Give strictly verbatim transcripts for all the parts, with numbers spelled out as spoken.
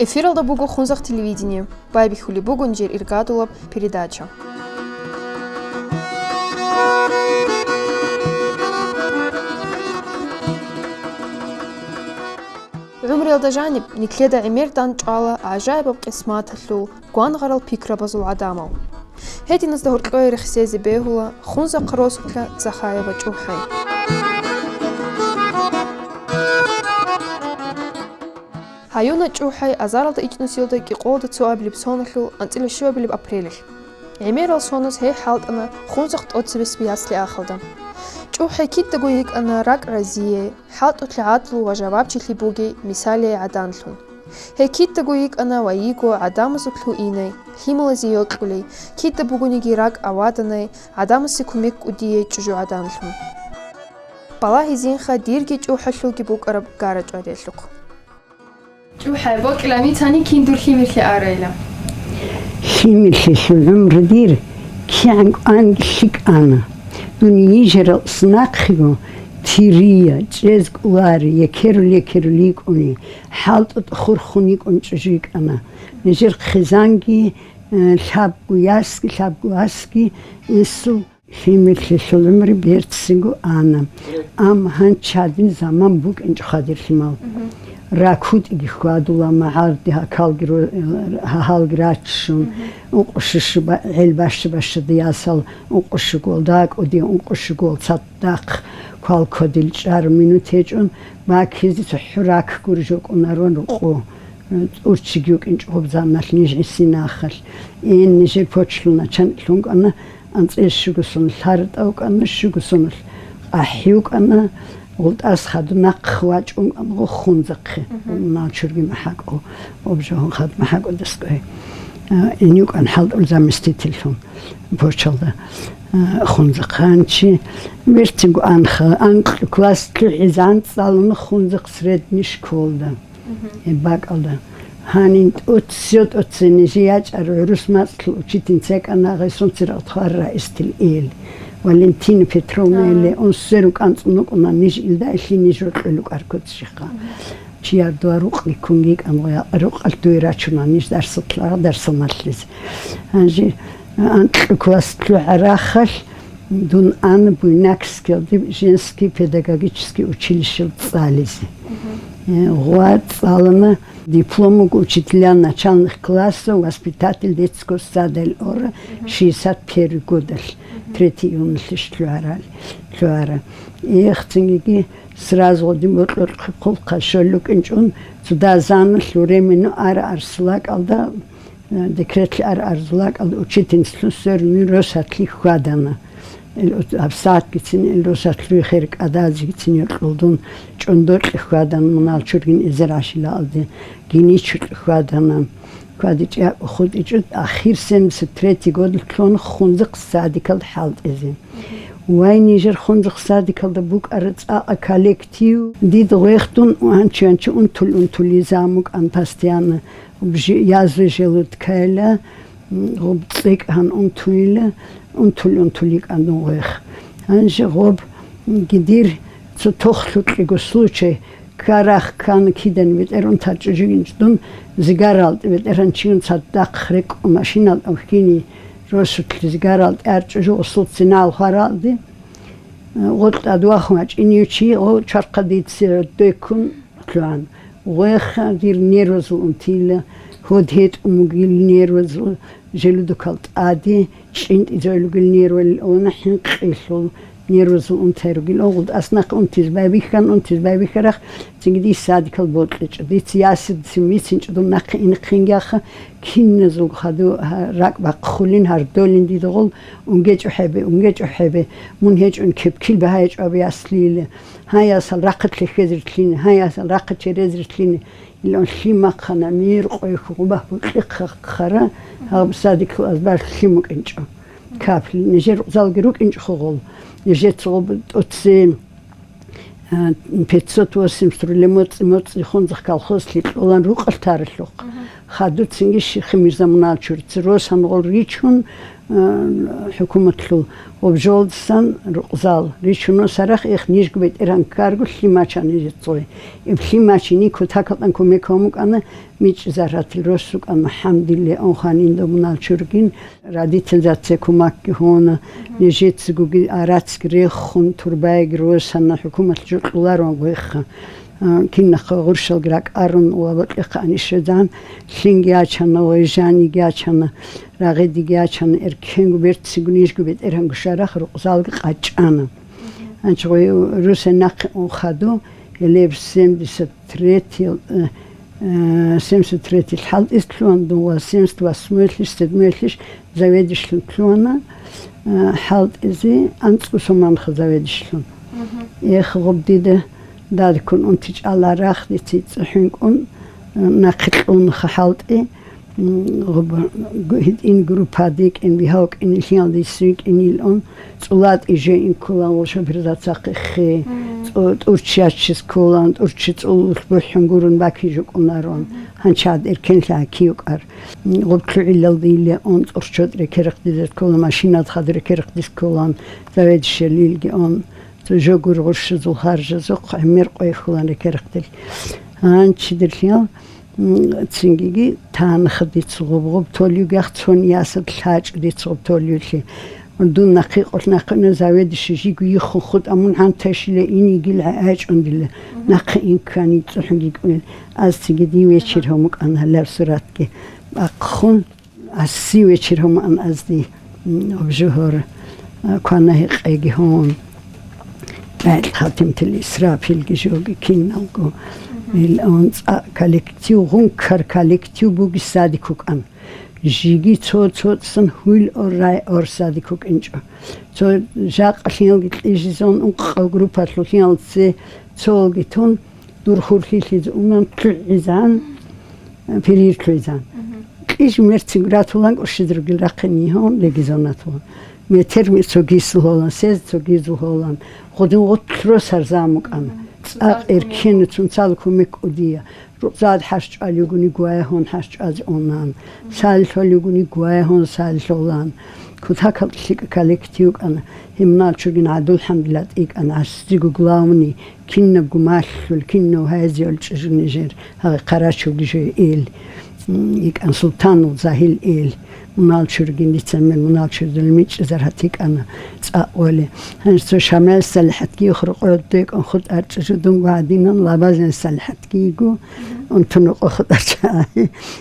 Эфиралда буго Хунзахъ телевидение. Байбихьулеб буго нижер иргадулаб передача. ГӀумруялда жаниб, нилъеда гӀемер дандчӀвала гӀажаибаб къисматалъул, гвангъарал пикрабазул гӀадамал. Гьединазда гьоркьое рехсезе бегьула Хунзахъа росулъа Захаева ЧӀухӀай. Гьаюна ЧӀухӀай азаралда ичӀнусиялда кӀикъоялда цоабилеб соналъул анцӀила щуабилеб апрелалъ. ГӀемерал соназ гьей хӀалтӀана Хунзахъ тӀоцебесеб ясли-ахалда. ЧӀухӀай кидаго йикӀана ракӀ разие, хӀалтӀулъи гӀадлу ва жавабчилъи бугей мисалияй гӀаданлъун. Гьей кидаго йикӀана ва йиго гӀадамазул лъугьинай, лъималазе йокьулей, кида бугониги ракӀ аваданай, гӀадамасе кумек кӀудияй чӀужугӀаданлъун. Балагьизинха дирги ЧӀухӀалъулги букӀараб гара-чӀвариялъухъ. ЧӀухӀай, бокьила, мицани кин дур лъимерлъи арайила. Лъимерлъилъул гӀумру дир кигӀан кӀванги лъикӀана. Дун йижарал нахъего тирия, чӀезкӀулари, екерул-екерул йикӀуни, хӀалтӀутӀ хурхун йикӀун чӀужу йикӀана. Нижер хъизанги, э, лъабгу ясги, лъабгу асги инсул Лъимерлъилъул гӀумру берцинго ана. Амма гьанчадин заман букӀинчӀо, хадирлъимал. Ракутиги хьвадула, магӀарди гьакалги ро-, гьагьалги раччун, ункъо-щуго ба-, гӀел баща-бащади ясал, ункъо-щугол дакӀуди, ункъо-щугол цадахъ, квал кодил чӀар минут гьечӀун, бакизе цохӀо рак гури жокӀунаро рукъу. ТӀурччиги вукӀинчӀо гьоб заманалъ ниж гӀисинахъалъ. Ин нижер почлъуна, чан лъунгана, анцӀила щуго сон лъаратӀа вукӀана, щуго сон къахӀи вукӀана, гъултӀас хадуб нахъ вачӀун гъо Хунзахъе. Мгьу. Мунагьал чурги махӀакӀо, гъоб жо хадуб махӀакӀодас кӀвей. А, ин вукӀан хӀалтӀул заместительлъун почалда, а, Хунзахъанчи. Берцинго анха, анкь класс лъугӀизан цӀалуна Хунзахъ средний школда. Мгм. Гьеб бакӀалда. Гьанин тӀоцци-тӀоцци нижи ячӀар гӀурус мацӀлъул учительница йикӀана, гъайсун церагъ хвар раистил ил. Валентина Петровна А. иле, унсеру кӀанцӀун вукӀуна ниж илда, илъи ниж рокьулукӀар куцчихъа. Мгм. Чияр дуа рукъги ккун йикӀан гъоя, рукъалъ дуе рачуна ниж дарсатлъа-, дарсаналъизе. Гьанже анкьу класс лъугӀарахъалъ, дун ана Буйнакскиялде женский педагогический училищел цӀализе. Мгм. Э, гъва цӀалана, диплом буго учителя начальных классов, воспитатель детского сада ил ора, Мгм. шестьдесят первый годалъ, Мгм. третий июньалъищ лъугьарал-, лъугьара. Эх, цинги сразу гъодин бокьорхъи хъулхъа щолукӀинчӀун, цо дазаналъ временно ара арсулакӀалда, Декретлъи ар арзулакӀалда учительницлъун сверун росатлъи хьвадана. Ил ут-, гьабсагӀатгицин ил росатлъуе хер кӀадазегицин йокьулдун чӀондокьи хьвадана, мунагьал чургин эзер гӀашилаалде гиничукьи хьвадана. КвадичӀа хутӀичӀут ахир семьдесят третий годалъ лъугьана Хунзахъ садикалда хӀалтӀизе. Вай, нижер Хунзахъ садикалда букӀара цӀакъа коллектив! Дида гъвехдун гьанчи-гьанчи унтули-унтули замукӀан постоянно. Гъоб жи-, язва желудкайила, м, гъоб цӀикӀкӀан унтуйила, унтули-унтули йикӀан дун гъвех. Гьанже гъоб гидир цо тохлъукьего случай, ккарах ккана кидан бетӀер унтарчӀо жигинчӀ дун зигаралтӀи бетӀергьанчиян цадахъ рекӀун машиналда вхьине росулъ зигаралтӀи арчӀо жо гъосул цинал хваралде. Гъоркьад вахун вачӀинев чи гъо чвархъадица дойккун лъугьан. Гъвеха дир нервазул унтила, гьод гьетӀун бугил нервазул, желудокал тӀаде, чӀинтӀизавел ругел нервал, она хӀинкъилъул нервазул унтай ругил. Огъулда аснахъ унтиз байбихьан, унтиз байбихьарах, цинги дис садикал бокьичӀо. Дица ясидцин бицинчӀо дун нахъе инихъинги аха, киназул хаду гьа-, ракӀ бахъулин гьардолин дида гъол, унгечӀо хӀебе, унгечӀо хӀебе, мун гьечӀун кепкил багьа гьечӀо абе яслииле. Гьай, ясал, рахъа лъехьезрилъине, гьай, ясал, рахъа черезрилъине. Илан лъимахъана, мир къойху гъубагь букьихъа хъара, гьаб садиклъу азбар лъим букӀинчӀо. Капли, нижер залги рукӀинчӀо гъол. Нижеца гъоб тӀоцци, а, пятьсот восемьдесят руле моцӀи-моцӀи Хунзахъ колхозлъи кьолан рукъалъ таралъухъ. Мгм. Хадуцинги Шихи Мирза Муналчурица росангъол ричун, э, хӀукуматлъул гъоб жолдасан рукъзал ричун сарах, эх, нижго бетӀеран ккарго лъимачани жицӀой. Иб лъимачини кутакалъан кумек гьамукӀана, мичӀ заргьатил рос рукӀан МухӀамдилли, он ханинда Муналчургин, родительзаца кумакги гьона, нижецигоги арацги рехун, турбаеги росана, хӀукумат жо кьолароан гъвеха. А, кинахъа гъурщалги ракӀарун ва бокьихъа анишезан, лъинги ячана, гъой жаниги ячана, рагъидиги ячана, эркенго берцинго нижго бетӀергьанго шарах рукъзалги къачӀана. Анча гъой Русен нахъе ун хадув, гьелеб семьдесят третий, э, э, семьдесят третий хӀалтӀиз лъугьан дун ва семьдесят восьмой лъиш, седьмой лъиш заведующийлъун лъугьана, э, хӀалтӀизе анцӀго соманха заведующийлъун. Эх, гъоб дида дадкун унти чӀала рахъ дица цӀухӀинкӀун, э, нахъе кьунха хӀалтӀи, м, гъоб гу-, гьитӀин группа дикӀин, бигьав кӀин, лъиялде свикӀин илъун, цӀулатӀи жеин кколан, гъошо бирзацахъе хе, цӀо-, тӀурччи яччис кколан, тӀурччи цӀулулъ бухӀун гурун бакизе кӀунарун, гьанчад эркенлъи гьакиюкӀар. Гъоб лъугӀилалде илеун цӀурччотӀ рекерахъ дизе ккола, машинад хадур рекерахъ дис кколан, заведующиялилги он, цо жо гургъурщазул харжазухъ гӀемер къойхьулан рекерахъ дил. Гьанчидерлъиял, м, цингиги танха диц гъоб-гъоб толюгех цон ясад лъачӀо диц гъоб толюлъи. Дун нахъе къолъ нахъе заведующий жиго йиххун хутӀа мун гӀантайщила инигил гӀечӀун дила. Нахъе инкани цӀухӀги кӀвел. Аз циги див вечер гьамукӀан гьалаб суратги бахъун. Аси вечер гьамукӀан азди, м, обжугьор, а, квана гьекъеги гьун. БегӀ хатимтил Исрафилги жоги киналго. Ил он цӀа коллектив, гъункар коллектив буги садик вукӀан. Жиги цо-цоцан хьул ор рай ор садик вукӀинчӀо. Цо жакъа лъиялги кьижизон ункъав группалъулъиялце цолги тун, дур хурлъилъизе унан, лъугӀизан, перирлъуйзан. Кьиж мерцин ратулан кӀурщидругил рахъин йигьун, легизон ратулан. Метер ми-, цогисул гьолан, сез цогизул гьолан. Гъудин гъутлъ росар замукӀана. ЦӀакъ эркенуцун цал кумек кӀудия. Рукъзад хӀарчӀвал югуни гвайгьун хӀарчӀвазе унан. Салилъвал югуни гвайгьун салилъулан. Кутакал лъикӀ коллектив кӀана. Гьимнал чугин гӀадул хӀамдилатӀи кӀана. ГӀасиго главный. Кинабго малъул, кинав гьайзе олчӀижу нижер, гьагъи Къарачуги жо ил, м, йикӀан Султанул Загьил ил, Муналчургин дица мел Муналчурдул мичӀ заргьат йикӀана цӀакъ вали. Гьанже цо Шамаил СалихӀатги юхрукъоялда йикӀан хутӀарчӀижу дунго гьадинан Лабазин СалихӀатги йиго, унтун рукъо хутӀарчӀа,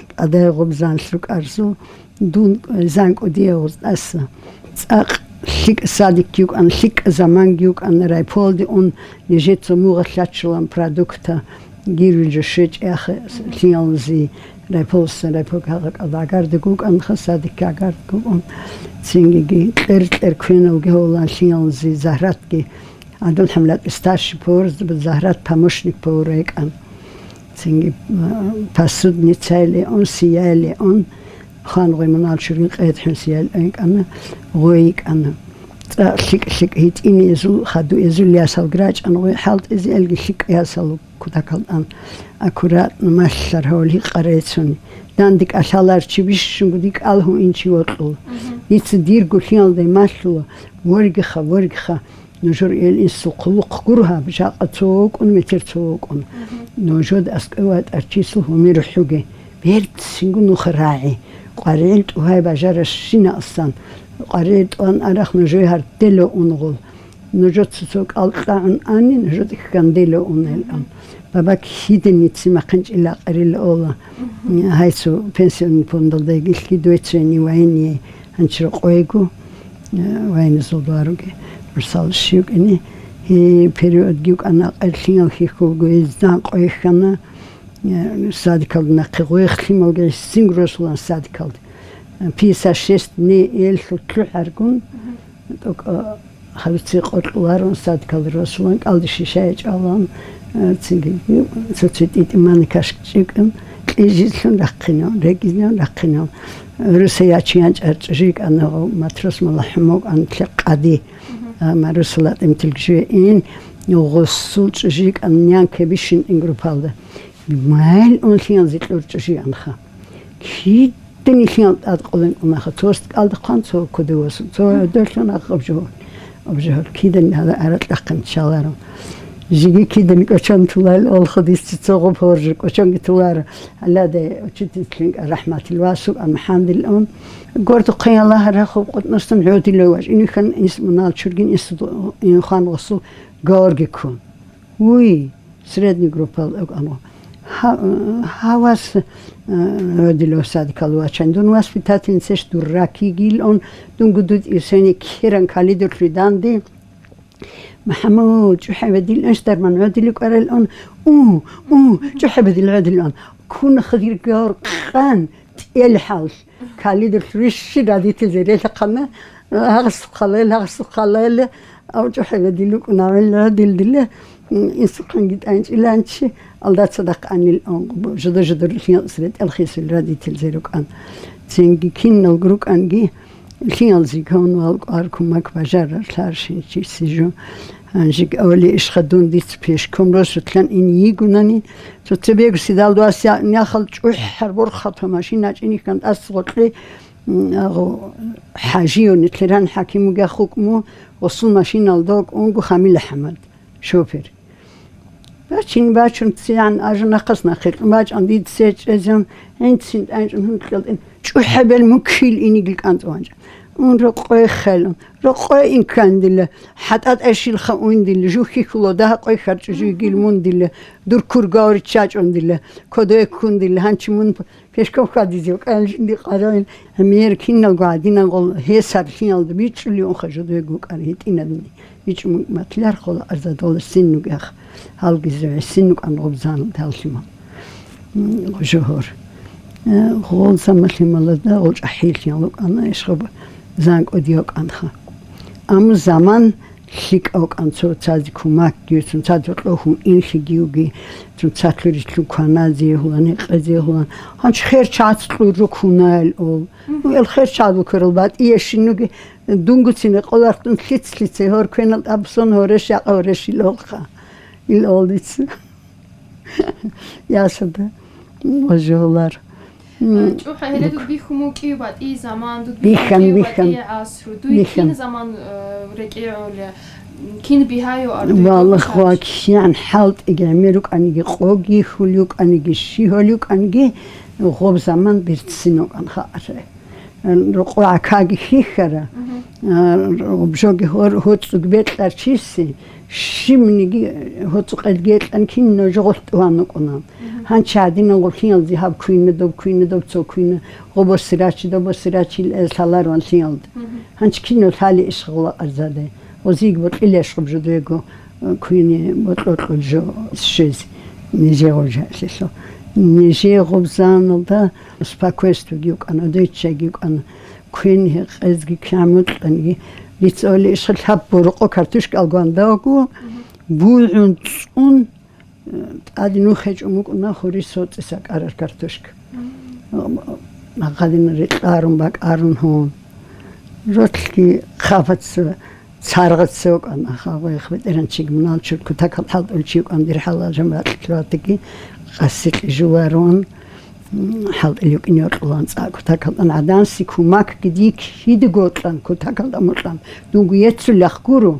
кӀадай гъубзан лъукӀарзу. Дун, э, занкӀу дие гъуз тӀаса. ЦӀакъ лъикӀ садик юкӀан, лъикӀ заманги юкӀан, райполде ун, нижеца мугъа лъачулан продукта, гирвил жо щвечӀеяхъе, лъиялзи, райполса, райпол кагъа кӀалда агарде гукӀанха, садик агарде гукӀун. Цингиги кьер-кьер квеналги гьолан лъиялзи, Загьратги, ГӀадул ХӀамлатӀи старший повар, Загьрат помощник повара йикӀан. Цинги, а, посудницайилиун, сияйилиун, хван гъой Муналчургин къедхӀун сияйилиун йикӀана, гъой йикӀана. ЦӀакъ лъикӀ-лъикӀ гьитӀинезул, хадуэзул ясалги рачӀан гъой хӀалтӀизе, элги лъикӀ ясал кутакалдӀан. Аккуратно малъар гьавал гьикъа рецуни. Данде кӀалъалар чи бищунго дикӀал гьуинчи вокьул. Дица дирго лъиялдай малъула, воргиха, воргиха. Нужер ил инсул хъулухъ гуро гьаб, жакъа цо вукӀун, метер цо вукӀун. Нужеда аскӀов ватӀар чисул гьумер рухӀуге. Берцинго нуха рагӀи. КъваригӀел тӀугьай бажаращина асан. КъваригӀел тӀугьан арахъ нужее гьардела унгъул. Нужеца цо кӀал кьагӀун ани, нужеда хьандела унел ан. Баба киданица махъинчӀила къарила ола. Гьайсу пенсионный фондалда йигилъги дойцояни вайни гьанчи рокъойгу, э, вайнизул дуаруги, русал щивкӀини. Гьей периодги вукӀана, къерлъинал хихьулго, гьездан къойхьана, э, садикалда нахъе гъойх лъималги гьесин росулан садикалда. Пятьдесят шесть не эллъу лъугьаргун, тӀокӀа Халуци къокьуларун садкал росулан, кӀалдишиша гьечӀалан, э, цинги цо-цо тӀитӀимани кашкчӀикӀун, кьижизлъун рахъинав, регизнав рахъинав. Руса ячиян чӀарчӀужи кӀанав матрос малахӀумов кӀан лъикъади. Амма русала тӀимтилгжуе ин, гъусул чӀужи кӀан нянке бищун ин группалда. Майил унлъиянзе кьур чӀужи анха. Кида нилъеял тӀад къолин унаха, цо стӀкӀалда хъван, цо кодове васун, цо гӀодолъун ахъаб жо, аб жо гьаб кида гьала аракьахъин чаларо. Жеги кида кӀочон тулал олхо дисци цо гъоб гьоржи кӀочонги туларо. Гьаладе учительлъин рахӀматил васу, амхӀандил ун. Гордухъе Аллагь рахъуб къутӀнустун гӀодилев важ. Инихьан ис мунал чургин ис ду-, инхъан гъосул гаорги ккун. Уй, средний группал окӀану. Гьа-, гьавас, э, гӀодилев садикал вачан. Дун воспитательницеш дур ракигил он, дун гудут исени кхеран калидурлъи данди. МахӀамуд, чӀухӀебедил анш дарман гӀодили кӀварал он. У, у, чӀухӀебедил гӀодил он. Кун хадир гавр къан тӀел хӀал. Калидур рищи родительзе релъахъана, гьагъсухъалел, гьагъсухъалел, авчӀухӀебедил рукӀунавел, дил-диле, м, инсухъанги тӀанчӀиланчи, алда цадахъ анил, м, жуда-жудар лъиялъ ретӀел хисел родительзе рукӀан. Цинги киналго рукӀанги, лъиялзи кавнвал кӀвар кумак бажарар лъаршинчи сижу. Гьанжик авали ишха дун диц пешком росулъан ин йигунани, цо цебегу сидал дуас я-, няхал чӀухӀар борхатва машина чӀинихьан тӀас гъоркье, м, агъо, ХӀажиев, Нетлеран хӀаким вугехъ вукӀму, гъосул машиналда вукӀунго Хамил АхӀмад, шофер. Бачин бачун циян ажунахъас нахъе кьун бачӀан дид се чӀезан, гӀинцин тӀанчӀун гьункьел тӀин чӀухӀебел муккил инигил кӀанцӀванчӀ. Ун рокъой хелун, рокъой инкандила, хӀатӀатӀай шилха ундила, жухьихьула дагьа къой харчӀу жуйгил мундила, дур кургаври чачӀундила, кодое ккундила, гьанчи мун пешком хьвадизе вукӀаян жинди къарайин, гӀемер киналго гӀадинан гъол гьесар лъиялда бичӀчӀулиунха жодое гукӀар гьитӀинадни. БичӀ мукӀматлъар хола арзадола синнугех, гьалгизе гӀисиннукӀан гъубзан даллъима. М, жогьор. Э, гъол замалъималада гъол чӀахӀиллъи гьалукӀана, ишгъаб занкӀуди йокӀанха. Амма заман лъикӀав кӀан цо цазе кумакги, цо цазе кьохьун инлъигиуги, цо цатлъурилъун кваназе гьулан, гьекъезе гьулан. Гьанч хер чац кьур рукунал ол. Мгм. Эл хер чад букарал батӀиящиннуги, дунгуцин къолархтун лъиц-лъице гьор квенал тӀаб сон гьореш якъа гьореш илолха. Илолдиц. Ясада. Важулар. М, ЧӀухӀа гьеле дуд бихьун вукӀи батӀи заман, дуд Бихан, бихьун вукӀи бихан. БатӀи гӀасру. Дуй Бихан. Кин заман, э, рекӀегӀули? Кин бигьайо ардуй Валлагь, гъоба ва чач? Киян хӀалтӀиги гӀемер рукӀаниги, къоги хьул рукӀаниги, щи гьол рукӀаниги, гъоб заман берцин рукӀан хаарай. Рокъо гӀакаги хьихьара, Мгм. а, гъоб жоги гьор-, гьоцӀуг бекьар чиси, щибниги гьоцӀу къелги гьекьан кин ножо гъолъ тӀугьан рукӀуна. Мгм. Гьанчи гӀадинан гъолъиялзи гьаб куйна доб, куйна доб, цо куйна, гъо босирачи, доб босирачи ил эзлъаларван лъиялд. Мгм. Гьанчи кино лъали иш гъула арзаде. Гъозиги бокьилеш гъуб жо дуего, э, куйни бокьокьул жо щез, нижего жаълъилъо. Нижего бзаналда спокойствоги укӀана, дойччаги укӀана. Куйни гьекъезги кямукьанги. Дица оли ишхъи лъаб борокъо картошка алгвандаго, бугӀун цӀун, э, тӀаде нух гьечӀо мукӀуна хури соцӀиса кӀарар картошка. Гьадин рекьарун, бакӀарун гьун. Ролъги хъабаца, царгъаца вукӀана, хаваях бетӀеранчиги мунал чур кутакал хӀалтӀулчи вукӀан дир хӀалал жамагӀатлъи ватиги къаси кьижуларун, м, хӀалтӀил йукӀин йокьулан цӀа кутакалдан гӀаданси кумакги дик гьидиготлъан кутакалда мукьан. Дунгу еццулахъ гуро,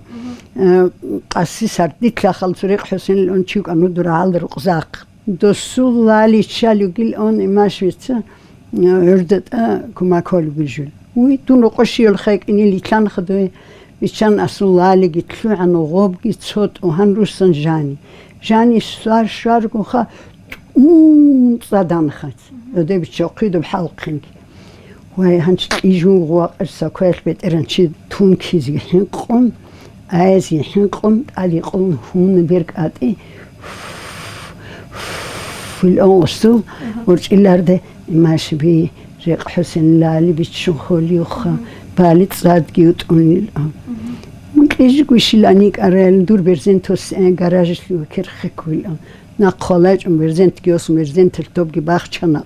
э, къаси сардилъахъал цӀурикъ ХӀусенил унчи вукӀан вудура гьал рукъзахъ. Досул лали ччалугил он имашвица, э, гӀурдатӀа кумак гьолугил жул. Уй, дун рокъо щиялха кӀинил итлъан хадуй, биччан асул лалиги лъугӀан гъобги цо тӀугьан русан жани. Жани свар-, сваргунха тӀун цӀаданхац. Гьоде бичча хъидуб хӀалхъинги. Вай, гьанчи кьижун гъуакъерса квелъ бетӀеранчи тун кизе хӀинкъун, айзе хӀинкъун, тӀаде къулун гьуна беркӀатӀи, фил онгъусул, Аха. урчӀиларде имашби рекъ ХӀусен лали биччун холиюха, Аха. бали цӀадги утӀунил. Аха. Кьижи гуйшил аникӀарал дур берзентос, э, гаражлъи керхъеккуил. Нахъ хвалайчӀун берзентги осун, берзентил тобги бахчана.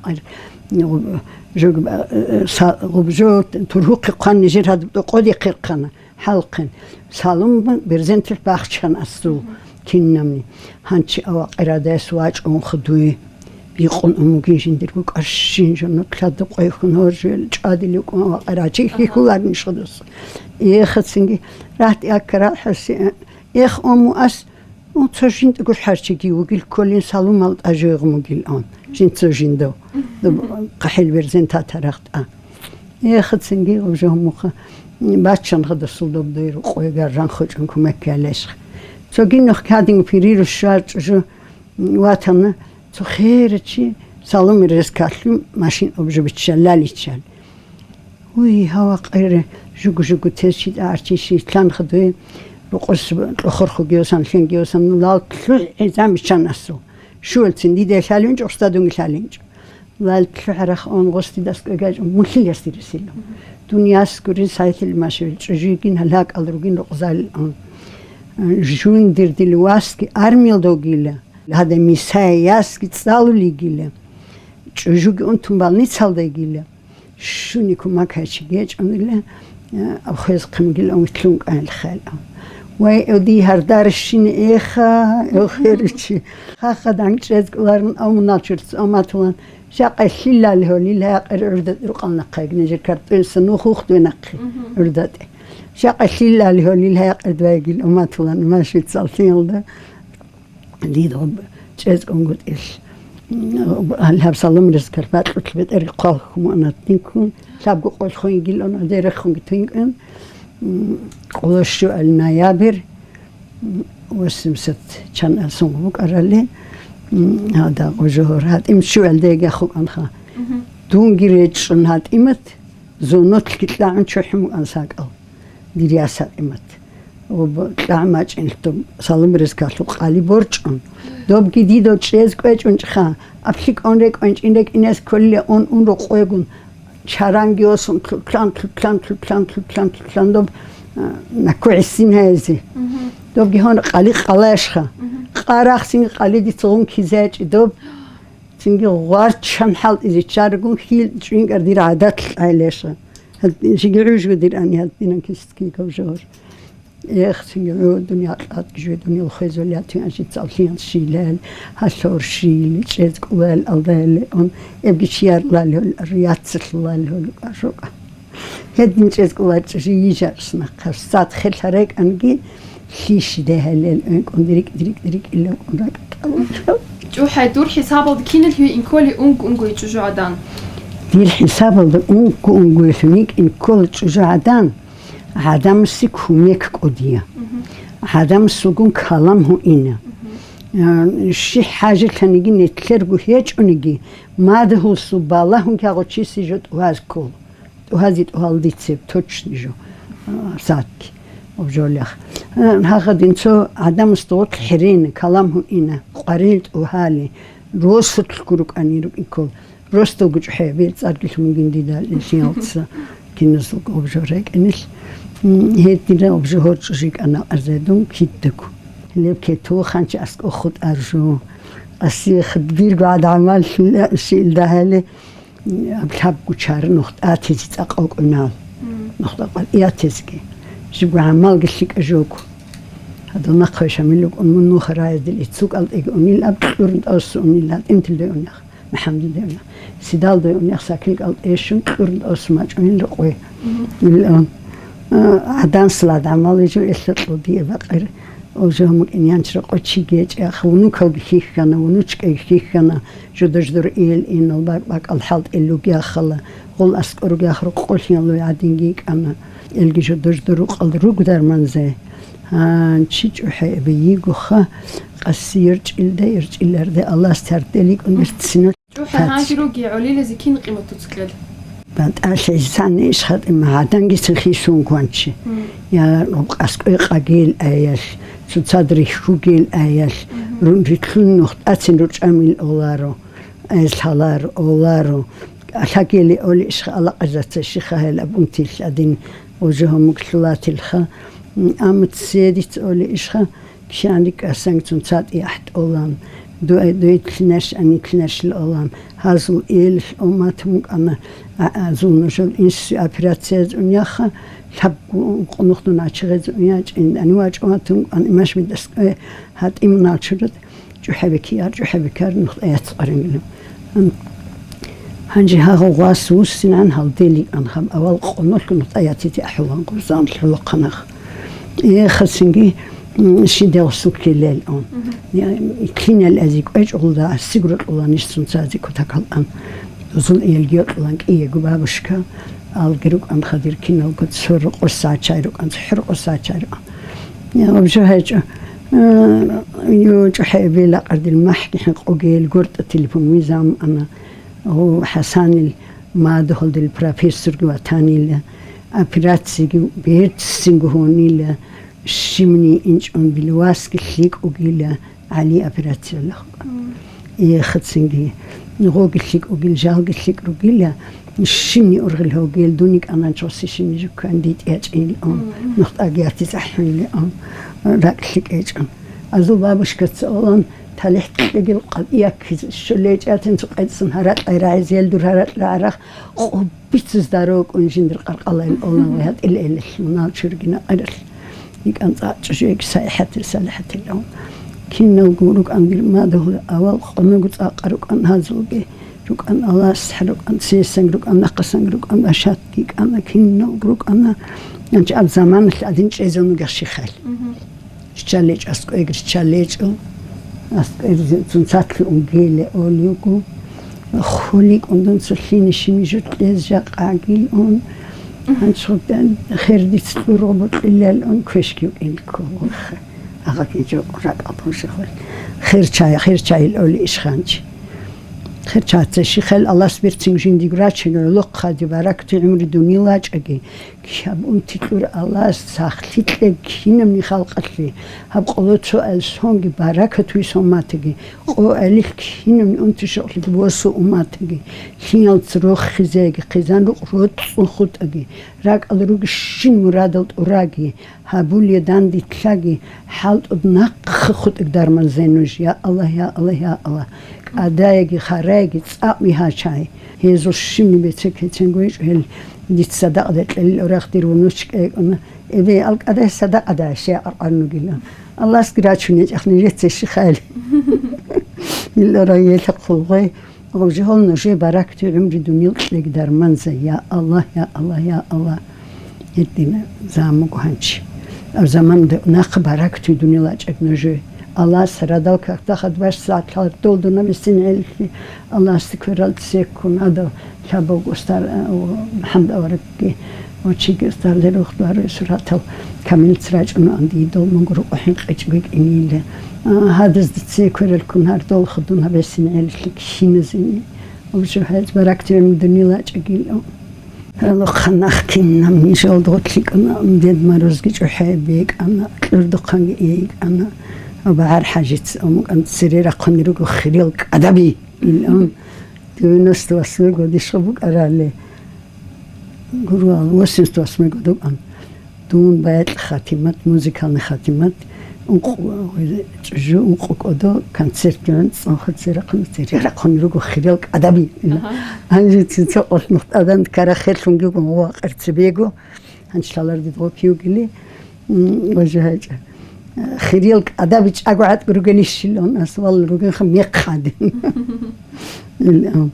Жо, э, са-, гъубжо тургьухъе хъван нижер гьадуб тӀокъоде хъирхъана. ХӀалхъен. Салум берзентил бахчан асул кинабни. Гьанчи авакъирадайс вачӀун худуй. Бикъун умугин жиндирго кӀарщин жо нутлъадда къвехьун гьоржел чӀадилев кӀун вакъарачи хихьуларин шудус. Эхацинги рагьтӀи аккарахӀаси, эх, ому ас, ну, цо жинтӀго хӀарчиги вугил кколин салумал тӀажугъ мугил он, жинцо жиндав, дуб хъахӀил берзен татарахтӀа. Эхацинги гъуб жо муха баччан хадасул доб дой рукъой гарран хочӀун кумеккалешха. Цоги нухъ кадин пириру щвар чӀужу ватана, цо херачи салумирес калъу машин обжу биччалаличал. Уй, гьава къере, жугу-жугу тез чи тӀагӀарчи шитлъан хадуе, рукъос кьохорхугиосан, лъенгиосан, лал лъугӀи замиччанасу. Щуялцин диде лъалинчӀо, устадунги лъалинчӀо. Лал лъугӀарах он гъости дас кӀвегачӀо, мулъил ясдирисило. Дунияс гурин сайтил машевил чӀужигин гьалакӀал ругин рукъзал он. Жундир дил васги армиялдогила, гьадай мисай ясги цӀалулигила, чӀужуги унтун балницалдайгила. Щуни кумак гьайчи гечӀунила, абхъвез хъимгил ун витлъун кӀайил хел. Вай, эвди гьардарщин эха, эвхеричи. Хахха данчӀез кӀуларун амуначурц аматулан. Жакъа лъилал гьолил гьакъир гӀурда рукъал нахъайг нижер картӀуйса нух ухтуй нахъи гӀурдатӀе. Жакъа лъилал гьолил гьакъир двайгил аматулан машицал лъиялда. Дид гъоб чӀезкӀунгутӀил. Гьаб саламрес карпакьулъ бетӀер хъвал хьуманатниккун, лъабго къолъхъунгил ун, адерехунги тинкӀун, м, къоло щуал ноябрь, м, восемьдесят чан асун букӀарали, м, гьада гъожогьор гьатӀим щуал деги ахукӀанха. Дунги речӀчӀун гьатӀимат, зонолъги кьагӀун чухӀун букӀан сакӀал. Дир ясакъимат. Ва б-, кьагӀмачӀин доб саламрез калъу къали борчӀун. Добги дидо чӀез кӀвечӀунчӀха, аплъи кӀун рекӀвенчӀин рекӀинес кколила он ун рокъвегун, чаранги осун лъутлъан, лъутлъан, лъутлъан, лъутлъан, лъутлъан доб, а, накку гӀисин гьайзе. Добги гьон къали къалаешха. Къарахсинги къали дица гъун кизечӀи доб. Цинги гъварччан хӀалтӀизе чаргун хил чӀинкӀар дир гӀадат гӀелеша. Гьад-, жиги гӀужго дир ани гьадинан кистки гавжор. Эх, цинги гӀу дунъя кьадги жуй дунъя хвезол ятин ажи цалхиян шилел, гьалъор шил, чӀез кӀулел, алдаяле он, эбги чияр лалел, яццалъ лалел, ажука. Гьедин чӀез кӀулачӀ жи йижарс нахъа. Сад хел гьарекӀанги, лъищ дегьалел, ункӀун дирикӀ, дирикӀ, дирикӀ, иллакӀун ракӀ кӀалачӀо. ЧӀухӀай, дур хӀисабалда киналъуй инколи ункӀ-ункӀуй чӀужугӀадан? Дир хӀисабалда ункӀ-ункӀуйлъун йикӀ инкола чӀужугӀадан, гӀадамасе кумек кӀудия. ГӀадамасулгун калам гьуина. А, щи хӀажалъаниги нетлъерго гьечӀониги, мадгьулсул балагьун кагъучиси жо тӀугьаз ккол. ТӀугьази тӀугьал дицеб, точно жо, а, садги, обжолях. А, гьагъа динцо гӀадамас догъорлъ хӀерейна, калам гьуина, къварил тӀугьали, росулъ гурукӀани рукӀин ккол. РосдалгучӀ хӀебе цӀарги лъумугин дида лъиялца киназул обжо рекӀинил. М, гьедина обжо гьорчӀо жикӀана арзедун киддаго. Леб кету ханчи аскӀо хутӀар жо. Асиях дирго гӀадамал шиил дагьали. Аб лъабгу чара нухтӀатизе цӀакъ окӀунал. НухтӀа къватӀиятезги. Жибго гӀамалги лъикӀа жого. Гьадал нахъе шамил рукӀун мун нуха раязде иццул кӀалтӀеги унил аб кьурун тӀасу унил гьатӀинтил дой унях, МахӀамдил дой унях. Сидал дой унях сакил кӀалтӀе щун кьурун тӀасу мачӀунил рукъой. Ил, а, гӀадан салат гӀамал жо элъа кьудие бакъир. Ожо мукӀин янчра къо чи гечӀеха, внукалги хихьана, внучкаги хихьана. Жодож-дор ил инал бакӀ-бакӀал хӀалтӀел ругехала, гъол аскӀор ругех рукъолъиялуй гӀадинги йикӀана. Илги жодож-дор рукъал руг дарманзе. Гьан, чи чӀухӀебе йигоха, къаси ирчӀилда, ирчӀиларде Аллагьас тардел йикӀун ирццина. ЧӀухӀа гьанже руги гӀолилазе кин къиматуца кьел? БатӀалъи гьесани ишхатӀи магӀадангицин хисун кванчи. Я рубкъ аскӀой къагил аялъ, цоцад рихьугил аялъ, рун ритлъун нухтӀацин ручӀамил оларо. Эзлъалар, оларо. Аллагьгели оли ишха, алакъизаца шиха гьел абунтил гьадин, ожо гьамуг лъулатилха. Амма цедиц оли ишха, кишан рикӀасанг цун цатӀи ахӀтӀолан. Дуай дуй лъинаш, ани лъинашил олан. Гьазул иелил уммат мукӀана, а, а, зул нужул инсуе операциязун яха, лъабгу къунухъдун ачи гъезун ячӀин, ани вачӀун ватун, ани машмидас, э, гьатӀимунал чурат. ЧӀухӀебикияр, чӀухӀебикияр нухтӀа яц къваригилан. Гьанже гьагъав гъвас вуссинан гьалдел йикӀан гьаб авал къоналъун нухтӀа ятиде ахӀулан гъурзан лъулахъанах. Эхасинги, м, шидегъ суккилел он. Мгм. Я, кинал ази кӀвечӀулда, сигру кьуланищ сунцази кутакалъан. Дузул элги кьулан кӀиего бабушка, алги рукӀан хадир киналго цо рукъуса чай рукӀан, цо хӀуркъуса чай рукӀан. Я, гъаб жо гьечӀо. Э, ю, чӀухӀебе лакъардил махӀги хӀинкъугел гуртӀа телефон мизам ана. Гъу ХӀасанил мадугьалдил профессорги ватанила, операциги берцинго гьунила, щибни инчӀун билвасги лъикӀугила, ГӀали операциялъухъ. Мм. Эхацинги, гъоги лъикӀугил, жалги лъикӀ ругила, щибни ургъил гьогел, дуни кӀаначӀоси щибни жуккан дитӀи ячӀин, ам, Мм. нухтӀаги ятиз ахӀунилан, ракӀ лъикӀ гьечӀун. Азул бабушкаца олан, талихӀ кьегил къабияккизе щолей чӀатин цукъецӀун гьаракьай рагӀизел дур гьаракьа гӀарах къуббицаз даро кӀун жиндир къаркъалайин олан ва гьатӀил элелъ мунал чургина къаралъ. ЙикӀан цӀакъ чӀужуги сайихӀатил-салихӀатил ун. Киналго рукӀан дир мадугьал авал къонаго цӀакъа рукӀан гьазулги, рукӀан Аласха, рукӀан Сесан, рукӀан Нахъасан, рукӀан Ашатги кӀана, киналго рукӀана. Янчи аб заманалъ гӀадин чӀезавнуги ахщихъал. Мгм. РиччалечӀ, аскӀоег риччалечӀо. АскӀоег цунцатлъи унгейле олиго. ХуликӀун дун цо лъине щими журтлъез жакъагил ун. Мгм. АнцӀго хер диц кьургъу букьилал ун квешги укӀинкку. Агъаги жо ракӀал божи хвел. Хер чай, хер чайил оли ишханчи. Хер чаца шихел Аллас берцин жиндиг рачино лохъади баракти гӀумри дунила чӀаги. Гьаб унти кьур Аллагьас сахлъи кьег кинабни халкъалъе, гьаб къоло цо эл сонги баракат вуй сон матаги, къо элилъ кинабни унти шокълъиги босу умматаги, лъиялца рохизеги, хъизан рукъ роцӀцӀун хутӀаги, ракӀал ругищин мурадал тӀураги, гьабуле дандитлъаги, хӀалтӀуд нахъа хутӀиг дарман зенуж, я Аллагь, я Аллагь, я Аллагь, кӀадаяги, хараяги цӀакъ вигьачай. Гьезул щибни бецекеценго гьечӀо гьел. Дица садакъаде кьелил орахъ дир внучка йикӀана. Эбе, алкӀадай садакъадай щай къаркъарнугилан. Аллагьасги рачун гьечӀахъ нижеца щихъайли. Ил орай елъа хъулгъай, гъожи гьол нужее баракти гӀумри дунил кьеги дарманза, я Аллагь, я Аллагь, я Аллагь. Гьедина замуго гьанчи. Ар заманда нахъа баракти дунил ачӀаг нужее. Аллагьас радал какда хадбаш сагӀат лъалдолдуна бисин гӀеллъи, Аллагьасде кверал цеккун, гьадав лъабав устар, а, у, МухӀаммад аварагги, ва чиги устар лерухъ дугьару суратал камилц рачӀуна анди дол мугру къухӀин къечӀго кӀинила. А, гьадазда цей квералккун гьардол хадун гьабесин гӀеллъи киназини. Обжо гьез барактиран дунила чӀагил. Гьалухъа нах кинаб нижал дгъутлъи кӀана, Дед Морозги чӀухӀе бекӀана, кьурдухъанги эйкӀана. БагӀар ХӀажица амукӀан цере рахъуни руго хириял кӀадаби. Ил ан девяносто восьмой годищха букӀарали. Гурвал, восемьдесят восьмой год вукӀан. Дун баякь хатимат, музыкальный хатимат, ункъ-, чӀужу ункъо кӀодо концертги гӀунцӀун хуцерахъун, цере рахъун руго хириял кӀадаби. Ага. Гьанже цинцакъалъ нухтӀадан карахъелъунги гун вакъир цебего. Гьанчи лъалар дидгъо кивгили, м, важа гьачӀа. Хириял кӀадаби чӀаго гӀатӀ ругелищилан, асвал ругенха мекъ гьадин. Ил, а,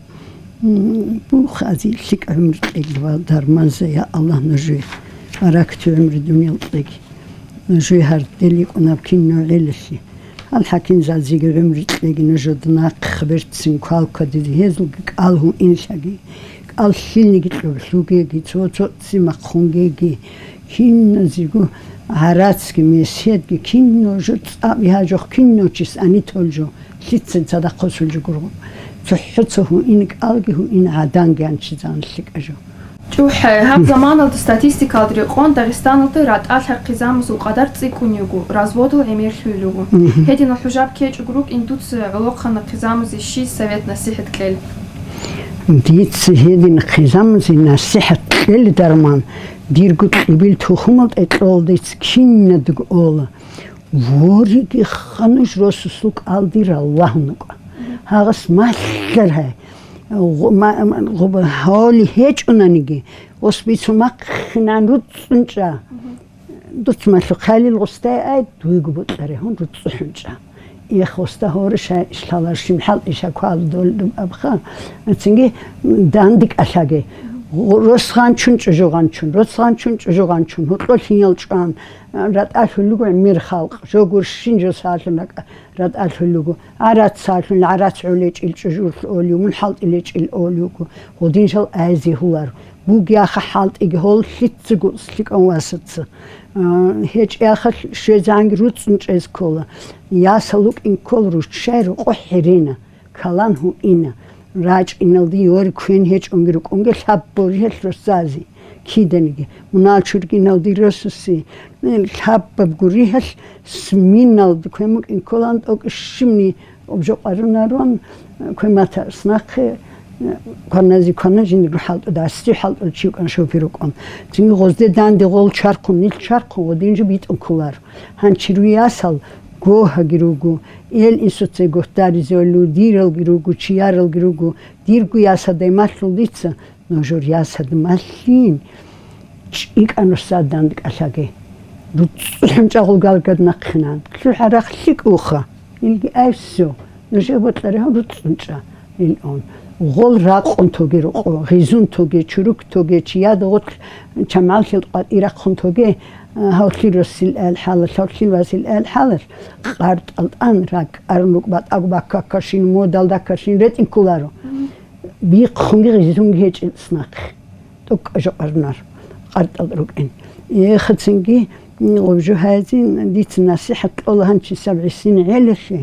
м, бух ази лъикӀ гӀумру кьеги ва дарманза, я Аллагь, нужее баракат гӀумру дуниял кьеги. Нужее гьардел йикӀунаб кин нугӀилалъе. Гьал хӀакимзазиги гӀумру кьеги, нужеда нахъ берцин квалквадизе гьезулги кӀал гьуинлъаги, кӀал лъилниги кьоблъугеги, цо-цоци махъунгеги, киназего гӀарацги, меседги, кино жо цӀаби гьажухъ, кино чис ани тол жо, лъицин цадахъ хъусул жо гургъу. ЦохӀо-цо гьуин кӀалги гьуин гӀаданги анчизан лъикӀа жо. ЧӀухӀе, гьаб заманалда статистикалда рекъон Дагъистаналда ратӀалъар хъизамазул къадар цӀикӀкӀун йиго, разводал гӀемерлъуй луго. Мгм. Гьединал хӀужаб ккечӀого рукӀин дуца гӀолохъана хъизамазе щий совет-насихӀат кьел? Дица гьедин хъизамазе насихӀат кьел дарман, дирго кьибил тухумал тӀекьолдиц кинадго ола. Вориги хануш росусул кӀалдир Аллагь нукӀа. Гьагъас малъар гьай. Гъу-, ма-, ма-, гъуба гьоли гьечӀунаниги, гъос бицун махъинан руцӀцӀун чӀа. Дуц малъухъ гьалил гъусдай ай, дуйгу букьаре гьун руцӀцӀухӀун чӀа. Эх, уста гьорищ, иш лъаларщин хӀалтӀиша квалдул абха, цинги дандикӀалъаги. Росгъанчун, чӀужугъанчун, росгъанчун, чӀужугъанчун, гьоркьо лъиял чӀван, ратӀалъулел руго гӀемер халкъ, жо гурщин жо салъун ракӀа ратӀалъулел руго. ГӀарац салъун, гӀарац гӀолечӀил чӀужулъ олев, мун хӀалтӀилечӀил олевго, гъудинжал айзе гьулар. Бугеяха хӀалтӀиги гьол лъицаго лъикӀав васаца. А, гьечӀеяхалъ щвезегӀанги руцӀцӀун чӀез ккола. Ясал вукӀин ккол руччай рокъо хӀерена, калан гьуина. РачӀиналде йори квен гьечӀонги рукӀунги лъаб боржелъ росазе киданиги. Мунал чургиналде росасе лъабаб гуригьалъ сминалде квен букӀин кколан тӀокӀищ щибни Обжо къарунарун, квемата снахъе, кваназе квана жиндирго хӀалтӀуда, асти хӀалтӀул чи вукӀан шофер вукӀун. Цинги гъозде данде гъол чархъун, нил чархъун, гъодинжо битӀун кколар. Гьанчи руясал гогьаги руго, эл инсуце гохдаризе валу, диралги руго, чияралги руго, дирго ясадай малъул дица, Нужер ясад малъин, чӀикӀануш садан кӀалъаги. РуцӀцӀу хӀунчӀагъул галгад нахъинан. ЛъугӀа рахълъи кӀуха. Илги ай всё. Нужер бокьаригьан руцӀцӀун чӀа. Ил он. Гъол ракъун тоге рукъо, гъизун тоге, чурук тоге, чияда гъотлъ чамгӀаллъил къватӀи рахъун тоге, а, гьавлъил росил айл хӀалалъ, гьавлъил вазил айл хӀалалъ, къартӀал тӀан ракӀ арун рукӀ батӀаго баккаккашин, модалдаккашин ретӀин кколаро. Бихъунги гъизунги гьечӀел снахъ. ТӀокӀа жо къарнар, къартӀал рукӀин. Эхацинги, м, гъубжу гьайзин, дица насихӀат кьола гьанчи саб гӀисин гӀелалъе,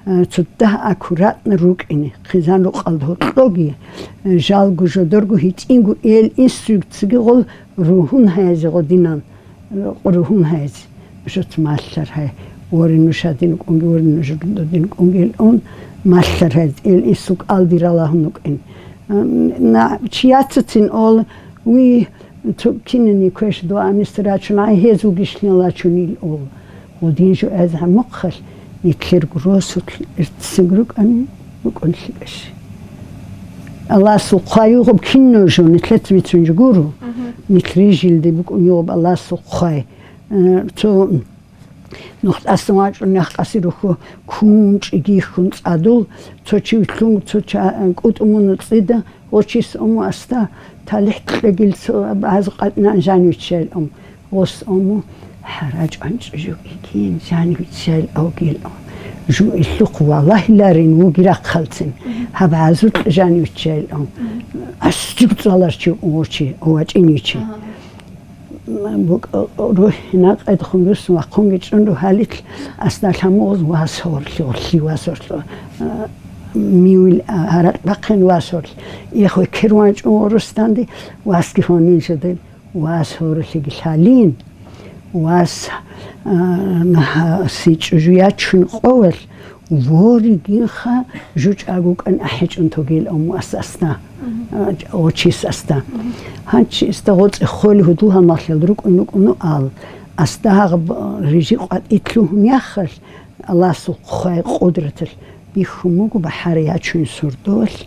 а, цо дагь аккуратно рукӀине, хъизан рукъалда гьоркьоги, а, жалго жодорго гьитӀинго эл инсуцаги гъол ругьун гьайзе гъодинан. Къургьун гьайз, жуц малъар гьай, ворин нушадин кӀунги, ворин нуж дудин кӀунги ун, малъар гьайз, ил инсул кӀалдирал лагьун вукӀин. Ам, на, чияцацин ол, уй, цо кинани квеш дуа амистарачун, ай гьез вугишлъин лачун ил ол. Гъудин жо гьез гьамухъалъ, Нилъер гуросулъ ирццин рукӀани, рукӀун лъикӀащ. Аллагьасул хъвай югъуб кино жо, нилъец бицун жо гуро. Мгм. Нилъ рижилде букӀун югъуб Аллагьасул хъвай. Э, цо нухтӀасан вачӀун нахъаси рухьу кунчӀиги хьун цӀадул, цо чи вилълъун, цо ча-, кӀутӀумун цӀида, гъочис уму аста, талихӀ кьегил цо баз къатӀнан жанивиччайил ум. Гъос уму, хӀарачӀван чӀужу игин, жанивиччайил авгил ум. Жу илъухъ валагьиларин вуги рахъалцин, гьаб гӀазукь жанивиччайил ум. Асчиб цӀаларчи вучи, вачӀиничи. Ага. Букъ-, рухӀ накъайдхун русун вахъунги чӀун рухӀалил, асналъа мугъз вас гьорлъи, гьорлъи вас гьорлъи. А, мивил, а, гьаракь бахъин вас гьорлъи. Ихве кир ванчӀун гъурустанди, васги гьонин жидин. Вас гьорулъиги лъалин, вас, а, нагьа-, си чӀужу ячун къовал, воригинха жучӀаго кӀан ахӀичӀун тогил ам вас асна. Мгм. А, гъочис асна. Мгм. Гьанчи иста гъоцӀи холи гьудул гьамахлъал рукӀун рукӀуну ал, асна гьагъ б-, рижи къватӀи лъугьун яхалъ, Аллагьасул хъвай къудраталъ бихьун буго бахӀар ячун сордоялъ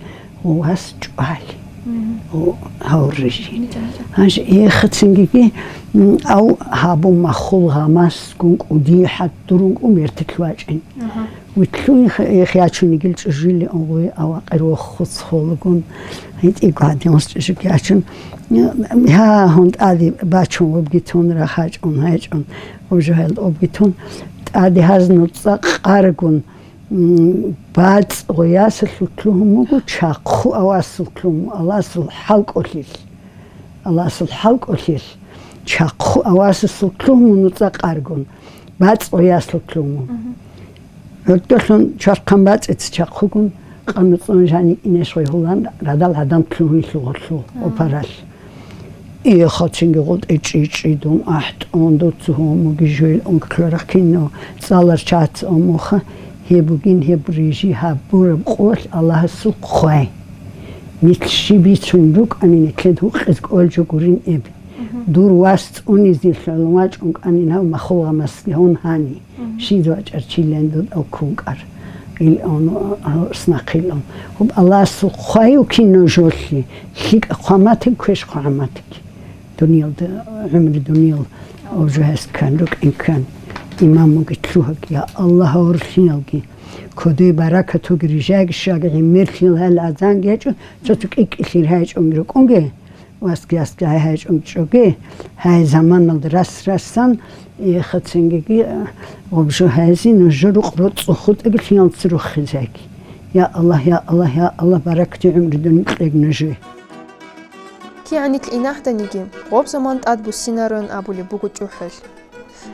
ва вас чӀвали. Мгм. О, гьаврижи. Ничего, ничего. Гьанже эхацинги, м, ав гьабун махул гъамас гун кӀуди хӀад дурун кӀун бертилъ вачӀин. Ага. Витлъун эх ячун йигил чӀужули ангъуй ава къервохуц холагун. ГьитӀи гвадиус чӀужуги ячун. Гьа, гьун тӀаде бачун вабги тун, рахачӀун, гьайчӀун, гъужу гьел обги тун. ТӀаде гьаз нуцӀа къаргун, м, бацӀ гъоясалъул лъугьун буго, чахъу авасул лъугьун, Аллагьасул хӀалкӀолъилъ. Аллагьасул хӀалкӀолъилъ, чахъу авасасул лъугьун нуцӀа къаргун, бацӀ гъоясул лъугьун. Мгм. ГӀурдалъун чвархъан бацӀица чахъугун, къануцӀун жаникӀинеш гъойгьулан радал гӀадан лъугьунелъул гъорлъул, мгм, опаралъ. Ихацинги гъутӀи чӀичӀидун, ахӀтӀун, дуццу гьумуги жуйил ункуларахъинав цӀалар чаца умуха, гьеб бугин гьеб рижи гьабураб къоялъ Аллагьасул хъвай. Нилъ щиб бицун рукӀани, нилъед гьукъиз кӀолчӀо гурин эб. Мгм. Дур вас цӀунизилъун вачӀун кӀанин гьав махул гъамасги гьун гьани. Мгм. Щив вачӀар чилан дуда ккун кӀар. Ил он, а, снахъил он. Гьуб Аллагьасул хъвай вукин нужолъи, лъикӀа хъваматин квеш хъваматик. Дуниялда, гӀумру дуниял, уже гьес ккан, рукӀин ккан. Имам вуги лъугьаги, я Аллагь, авралъиналги. Кодой баракат вугин, рижаги щваги, гӀемерлъи гьал азанги гьечӀо, цо-цо кӀикӀкӀилъи гьечӀони рукӀунги, васги-ясги гьай гьечӀун чӀоги, гьай заманалда рас-расан, э, хацангиги, э, гъоб жо гьайзи нужер рукъ роцӀцӀухъ хутӀаги лъиялца руххизеги. Я Аллагь, я Аллагь, я Аллагь, баракати гӀумру дун кьег нужее. КигӀанилъ инагьданиги, гъоб заман тӀад буссинаройин абулеб буго чӀухӀел.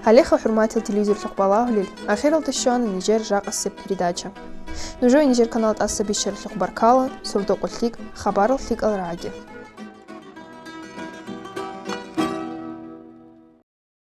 Гьалеха, хӀурматиял телевизорлъухъ балагьулел, ахиралда щвана нижер жакъасеб передача. Нужее нижер канал тӀаса бищаралъухъ баркала, сордо-къо лъикӀ, хабарал лъикӀал рагӀаги.